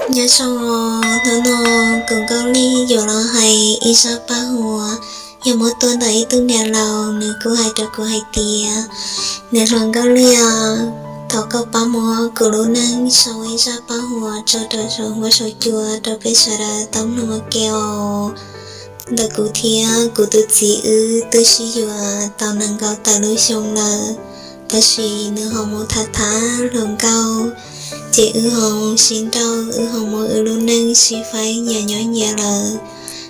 Nyob zoo, hnub no kuv Nkauj Lig yuav los hais ib zaj paj huam, yog muab tuaj ntawm ib tug niam laus, nws kuj hais rau kuv hais tias, niam hluas Nkauj Lig, thov koj pab muab kuv lub neej sau ib zaj paj huam tso rau saum huab saum cua rau peb sawv daws tau mloog ua ke os. Ntawm kuv thiab kuv tus txiv wb twb sib yuav tau nees nkaum tawm lub xyoo lawm, tab sis nws ho mus tham tham hluas nkauj, ces wb ho sib nrauj, wb ho muab wb lub neej sib faib nyias nyob nyias lawm.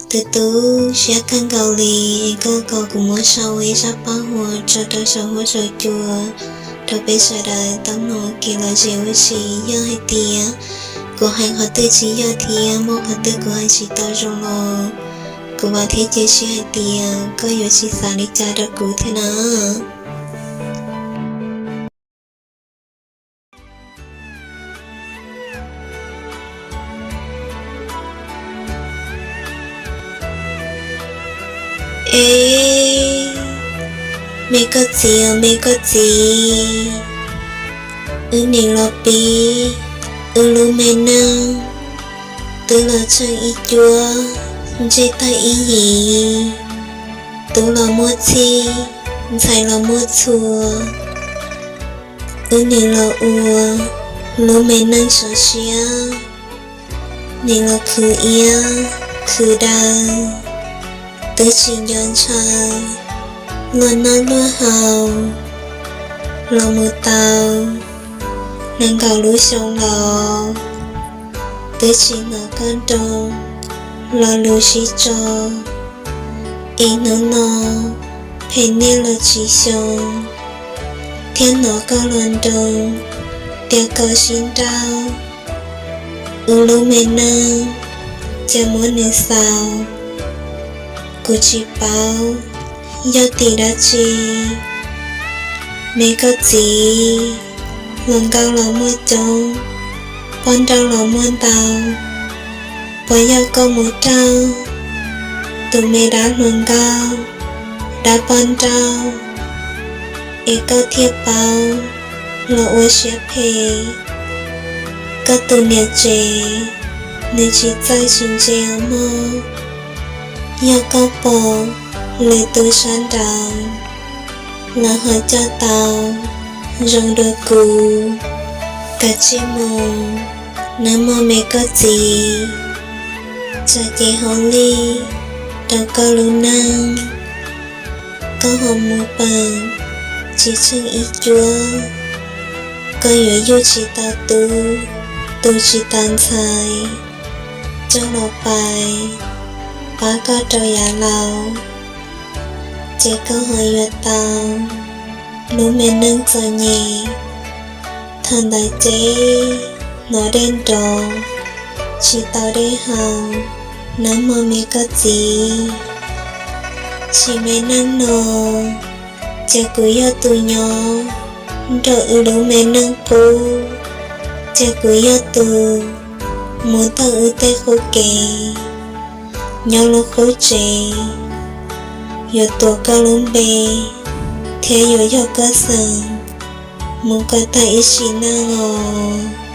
Tus tub, siab kawg nkaus li, koj kom kuv muab sau ib zaj paj huam tso rau saum huab saum cua rau peb sawv daws tau mloog ua ke los zem ua si. Yog hais tias kuv hais qhov twg tsis yog thiab muaj qhov twg kuv hais tsis tau zoo los, kuv vam thiab cia siab hais tias koj yuav tsis xav li cas rau kuv thiab na. Eb, me koj txiv, me koj txiv, wb nim los pib wb lub me neej, twb los tsheej ib cuab, ntsej tawg ib yim, tub los muaj txhij, ntxhais los muaj txhua. Wb nim los ua lub me neej sov siab, nim los khwv iab khwv daw, twb tsis nco ntshaw luag noj luag haus, los mus tau nees nkaum lub xyoo los twb tsis hnov koj nroo lo lus sib tso. Es hnub no phem niaj los tsib xyoo thiab hnov koj los nroo tias koj sib nrauj, wb lub me neej cas muab nws xaus. Kuv tsis paub yog tim dab tsi, me koj txiv, hluas nkauj los muaj coob, poj nrauj los muaj ntau, puas yog koj mus raug tus me dab hluas nkauj, dab poj nrauj, es koj thiaj paub los ua siab phem? Koj tus niam tsev, nws tsis txawj tsis ntse os mog. Yog koj pom lwm tus sab nraud lawv ho coj tau zoo dua kuv, kav tsij mus nawb mog me koj txiv. Tsam ces hauj lwm rau koj lub neej, koj ho mus peem tsis tsheej ib cuab, koj yuav yug tsis tau tub, tu tsis tau ntxhais, coj los pais pab koj rau yav laus, ces koj ho yuav tau lub me neej txom nyem. Thaum ntawd ces hnov dej nrov tsis tau dej haus nawb mog me koj txiv. Tsim me neej no, ces kuv yog tus nyob nrog wb lub me neej qub, ces kuv yog tus mus taug wb tej qub kev, nyob lub qub tsev, yuav tuav koj lub npe thiab yuav yog koj xeem mus kom tag ib sim neej os.